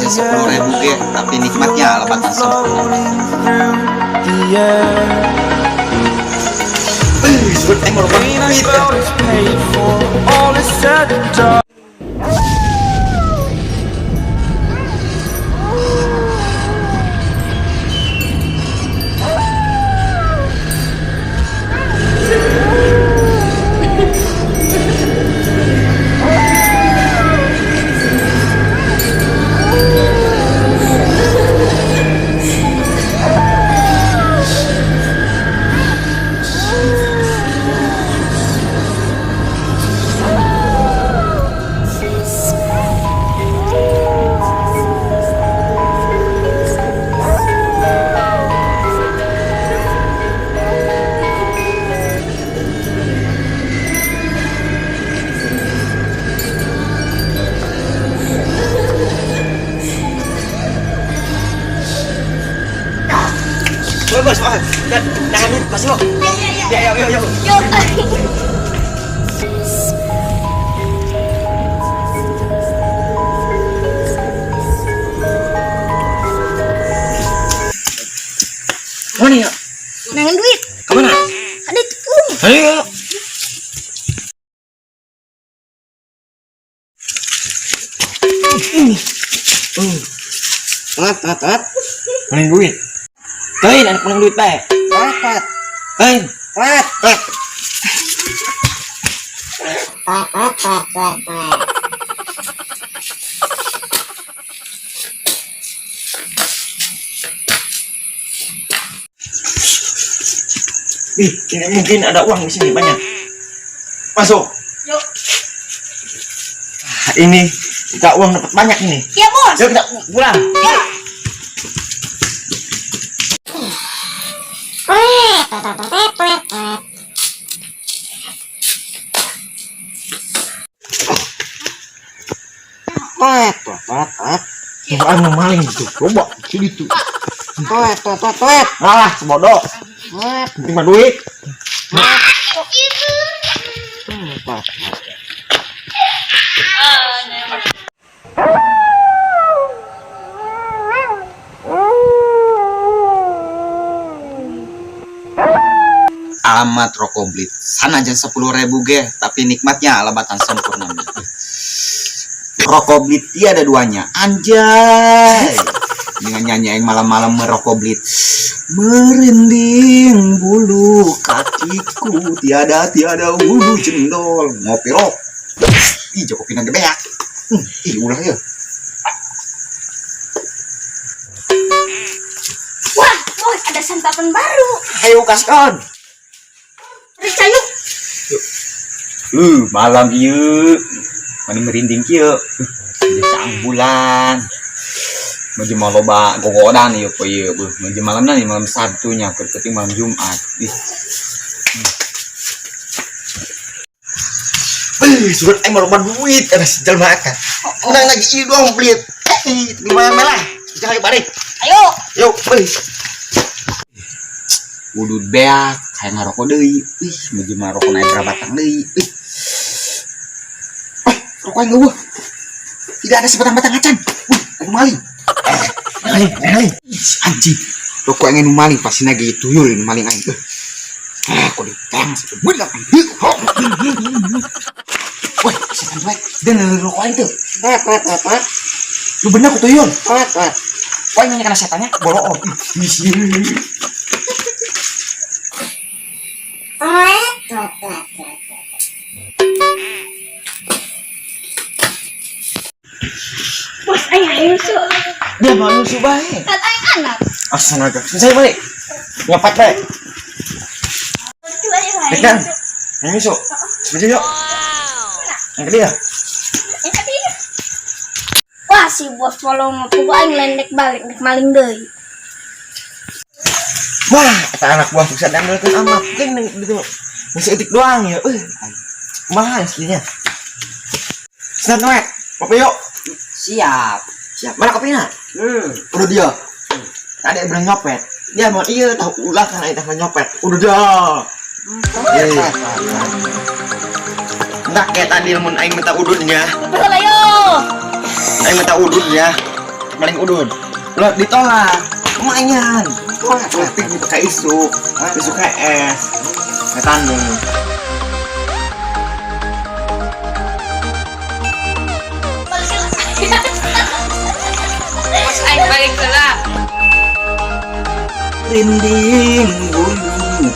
Sanajan 10.000 ge, tapi nikmatnya lebatan sempurna. Through the air. Sebut aing mau Pain I duit. felt is paid for. All is said and done. Bos, bos, bos. Dan, jangan duit, masuk. Ya, Ya, ya, yuk, yuk. Yuk. Mana ya? Nangan duit. Kemana? Ada tepung. Ayo. Telat, telat, telat. Menang duit. Kain, anak menang duit, bae. Telat, telat. Kain. Telat. Telat. Telat, telat, telat, telat, telat. Ih, ini mungkin ada uang di sini banyak. Masuk. Yuk. Ah, ini kita uang dapat banyak ini. Ya, Bos. Yuk kita pulang. Ya. Telat, telat, telat, telat. Anu maling tuh. Coba sini tuh. Telat, telat, telat, telat. Malah sebodoh. Telat, Penting mah duit. telat, telat. Alamat rokok blit. Sanajan 10.000 ge, tapi nikmatnya lebatan sempurna. Rokok blit tiada duanya. Anjay. Dengan nyanyi yang malam-malam merokok blit. Merinding bulu kakiku, tiada tiada bulu jendol. Ngopi rok. Ih, joko pinang gebeak. Ih, ulah ya. Wah, Bos, ada santapan baru. Ayo kaskan. Periksa yuk. Malam ieu. Mani merinding kieu. Sang bulan. Menuju mau loba gogodan ieu po ieu beuh. Menuju malamna nih malam Sabtunya, keur penting malam Jumat. Ih, Beuh, surat aing mau loba duit ada si jelema kan. Menang lagi ieu doang blit. Ih, lumayan melah. Jangan balik. Ayo. Yuk, beuh. Udud beak kayak ngarokok deui. Ih, menuju mah rokok naik berapa batang deui. Ih. Eh, rokok aing eueuh. Tidak ada sebatang-batang acan. Wih, anu maling. Eh, Maling, maling. ih, anjing. Rokok aing nu maling pasti nage tuyul nu maling aing. Ah, kok ditang satu bener. Woi, setan baik. Dan rokok aing tuh. Telat, telat, telat, telat. Lu bener ku tuyul. Telat, telat. Wah, ini kena setannya bolong. Ih, ih. Telat, telat, telat, telat. Bos, ayo ayo nyusul. Dia mau nyusu bae. Kan aing anak. Astaga, saya balik. Ngepat bae. Itu ayo ayo. Dekan. Yang nyusu. Setuju yuk. Yang kedua. Yang tadi. Wah, si bos follow mah pugu aing lendek balik dek maling deui. Wah, kata anak buah bisa diandalkan amat. Mungkin gitu. Masih etik doang ya. Mahal aslinya. Senat Noek, kopi yuk. Siap. Siap. Mana kopinya? Udah dia. Tadi yang bilang nyopet. Dia mau iya tahu ulah kan aing tahu nyopet. Udah dia. Telat, telat, telat. Enggak kayak tadi lamun aing minta udutnya. Betul ayo. Aing minta udutnya. Maling udud. Ulah ditolak. Lumayan. Penting dipakai isuk. Isuk HS. Ngetandung. Bos aing balik heula. Rinding bulu.